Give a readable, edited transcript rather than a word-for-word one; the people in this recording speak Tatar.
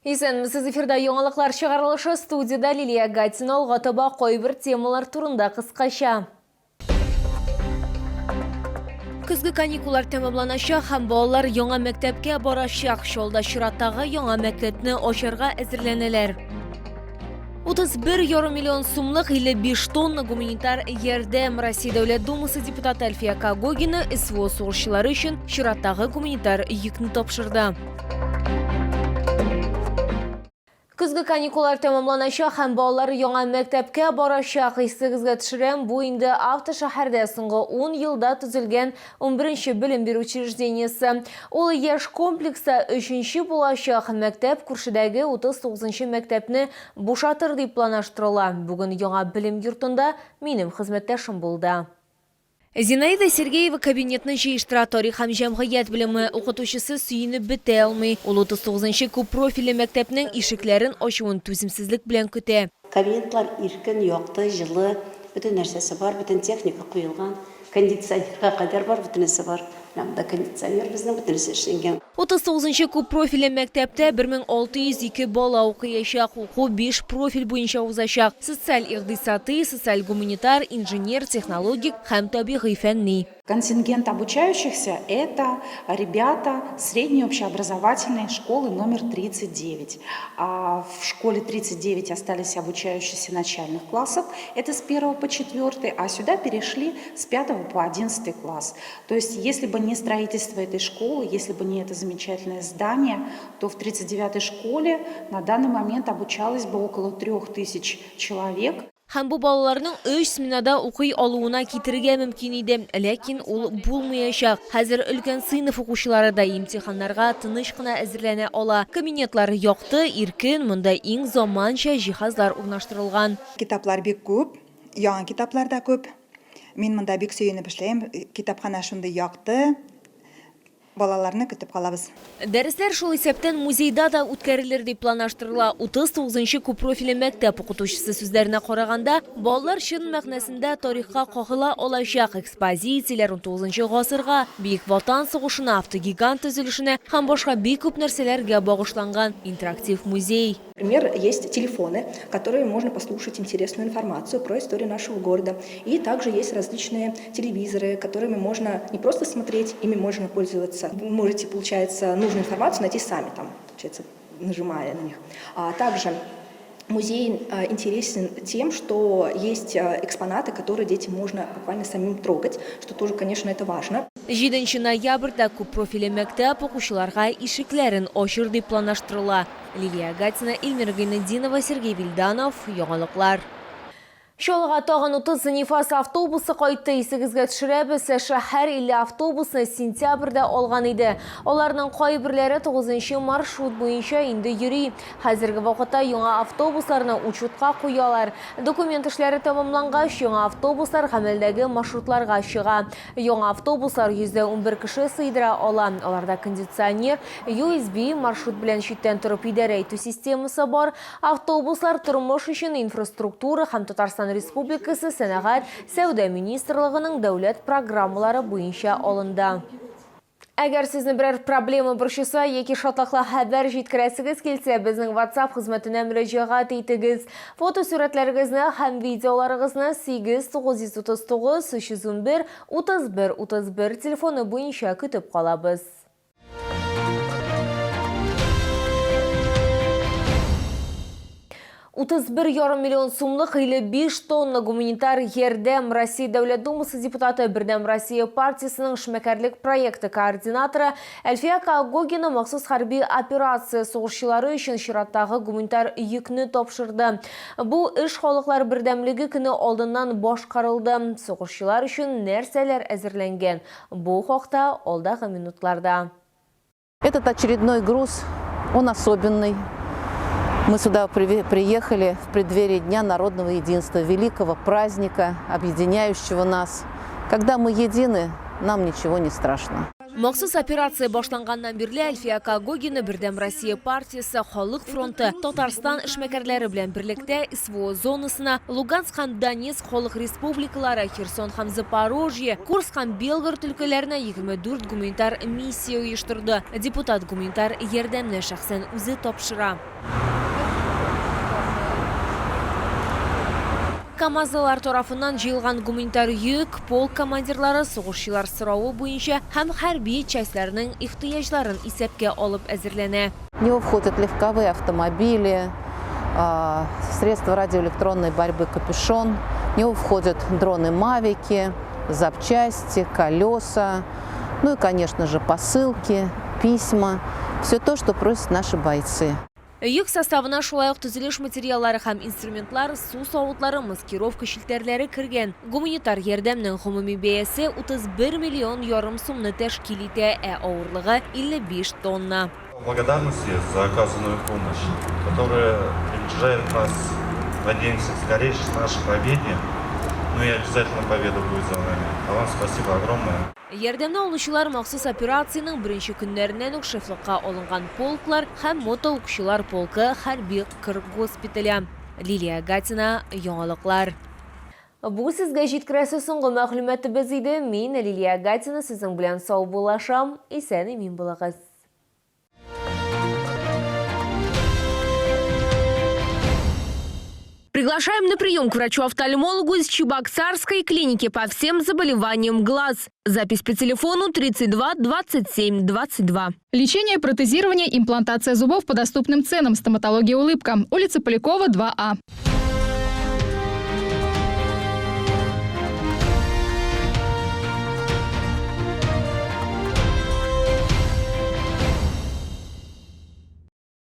Исәнмесез, эфирда яңалыклар чыгарылышы, студиядә Лилия Гатина. Алга таба кайбер темалар турында кыскача. Көзге каникуллар тәмамланачак һәм балалар яңа мәктәпкә барачак. Чалда чираттагы яңа мәктәпне ачарга әзерләнәләр. 31 ярым миллион сумлык 55 тонна гуманитар ярдәм. Россия Дәүләт Думасы депутаты Әлфия Когогина СВО сугышчылары өчен чираттагы гуманитар йөкне тапшырды. Көзге каникуллар тәмамланачак һәм балалар яңа мәктәпкә барачак. Исегезгә төшерәм, бу инде автошәһәрдә соңгы 10 елда төзелгән 11 белем бирү учреждениесе. Ул яшь комплекста өченче булачак. Мәктәп күршедәге 39 мәктәпне бушатыр дип планлаштырыла. Бүген яңа белем йортында минем хезмәттәшем булды. Зинаида Сергеева кабинетны җыештыра, тарих һәм җәмгыять белеме укытучысы сөенеп бетә алмый. Ул 39 нчы күппрофильле мәктәпнең ишекләрен ачуын түземсезлек белән көтә. Кабинетлар иркен, якты, җылы, бөтен нәрсәсе бар, бөтен техника куелган, кондиционерга кадәр бар, бөтенесе бар. Менә монда кондиционер безнең, бөтенесе эшләнгән. 39 нчы күппрофильле мәктәптә 1602 бала укыячак. Уку биш профиль буенча узачак, социаль-икъдисадый, социаль-гуманитар, инженер-технологик һәм табигый-фәнни. Контингент обучающихся, это ребята средней общеобразовательной школы номер 39. А в школе 39 остались обучающиеся начальных классов, это с 1 по 4, а сюда перешли с 5 по 11 класс. То есть, если бы не строительство этой школы, если бы не это замечательное здание, то в 39-й школе на данный момент обучалось бы около 3000 человек. Һәм бу балаларның өч сменада укый алуына китерергә мөмкин иде. Ләкин ул булмаячак. Хәзер өлкән сыйныф укучылары да имтиханнарга тыныч кына әзерләнә ала. Кабинетлар якты, иркен, монда иң заманча җиһазлар урнаштырылган. Китаплар бик күп, яңа китаплар да күп. Мин монда бик сөенеп эшләем. Китапханә шундый якты. Балаларны көтеп калабыз. Дәресләр шул исәптән музейда да үткәрелер дип планлаштырыла. 39 нчы күппрофильле мәктәп укытучысы сүзләренә караганда, балалар чын мәгънәсендә тарихка кагыла алачак. Экспозицияләр унтугызынчы гасырга, Бөек Ватан сугышына, автогигант төзелешенә һәм башка бик күп нәрсәләргә багышланган интерактив музей. Например, есть телефоны, которые можно послушать интересную информацию про историю нашего города. И также есть различные телевизоры, которыми можно не просто смотреть, ими можно пользоваться. Вы можете, получается, нужную информацию найти сами, там, получается, нажимая на них. А также музей интересен тем, что есть экспонаты, которые детям можно буквально самим трогать, что тоже, конечно, это важно. Җиденче ноябрьдә күппрофильле мәктәп укучыларга ишекләрен ачыр дип планлаштырыла. Лилия Гатина, Эльмира Гайнетдинова, Сергей Вильданов, Яңалыклар. Чаллыга тагын 30 Нефас автобусы кайтты. Исегезгә төшерәбез, шәһәр 50 автобусны сентябрьдә алган иде. Аларның кайберләре 9 маршрут буенча инде йөри. Хәзерге вакытта яңа автобусларны учетка куялар. Документ эшләре тәмамлангач, яңа автобуслар гамәлдәге маршрутларга чыга. Яңа автобуслар 111 кеше сыйдыра ала. Аларда кондиционер, USB, маршрут белән читтән торып идарә итү системасы бар. Автобуслар тормыш өчен инфраструктура һәм Татарстан Республикасы Сәнәгать, сәүдә министрлыгының дәүләт программалары буенча алынды. Әгәр сезне берәр проблема борчыса яки шатлыклы хәбәр җиткерәсегез килсә, безнең WhatsApp хезмәтенә мөрәҗәгать итегез. Фотосурәтләрегезне һәм видеоларыгызны 8 939 311 31 31 телефоны буенча көтеп калабыз. 31 ярым миллион сумлык 55 тонна гуманитар ярдәм Россия Дәүләт Думасы депутаты Бердәм Россия партиясенең эшмәкәрлек проекты координаторы Әлфия Когогина махсус хәрби операция сугышчылары өчен чираттагы гуманитар йөкне тапшырды. Бу эш халыклар бердәмлеге көне алдыннан башкарылды. Сугышчылар өчен нәрсәләр әзерләнгән? Бу хакта алдагы минутларда. Этот очередной груз, он особенный. Мы сюда приехали в преддверии Дня народного единства, великого праздника, объединяющего нас. Когда мы едины, нам ничего не страшно. Махсус операция башланганнан бирле Әлфия Когогина Бердәм Россия партиясе, Халык фронты, Татарстан эшмәкәрләре белән берлектә СВО зонасына Луганск һәм Донецк халык республикалары, Херсон һәм Запорожье, Курск һәм Белгород өлкәләренә 24 гуманитар миссия оештырды. Депутат гуманитар ярдәмне шәхсән үзе тапшыра. КАМАЗлылар тарафыннан җыелган гуманитар йөк полк командирлары сугышчылар соравы буенча һәм хәрби частьләрнең ихтыяҗларын исәпкә алып әзерләнә. В него входят легковые автомобили, средства радиоэлектронной борьбы «Капюшон», в него входят дроны «Мавики», запчасти, колеса, ну и, конечно же, посылки, письма, все то, что просят наши бойцы. Йөк составына шулай ук төзелеш материаллары һәм инструментлар, су савытлары, маскировка челтәрләре кергән. Гуманитар ярдәмнең гомуми бәясе 31 миллион ярым сумны тәшкил итә, ә авырлыгы 55 тонна. Благодарности за оказанную помощь, которая приближает нас, надеемся, к скорейшей нашей победе. Ну и обязательно победа будет за нами. А вам спасибо огромное. Ярдәмне алучылар махсус операциянең беренче көннәреннән үк шефлыкка алынган полклар һәм мотоукчылар полкы хәрби кыр госпитале. Лилия Гатина, Яңалыклар. Бу сезгә җиткерәсе соңгы мәгълүматыбыз иде. Мин Лилия Гатина сезнең белән саубуллашам. Исән-имин булыгыз. Приглашаем на прием к врачу-офтальмологу из Чебоксарской клиники по всем заболеваниям глаз. Запись по телефону 32 27 22. Лечение, протезирование, имплантация зубов по доступным ценам. Стоматология «Улыбка». Улица Полякова, 2А.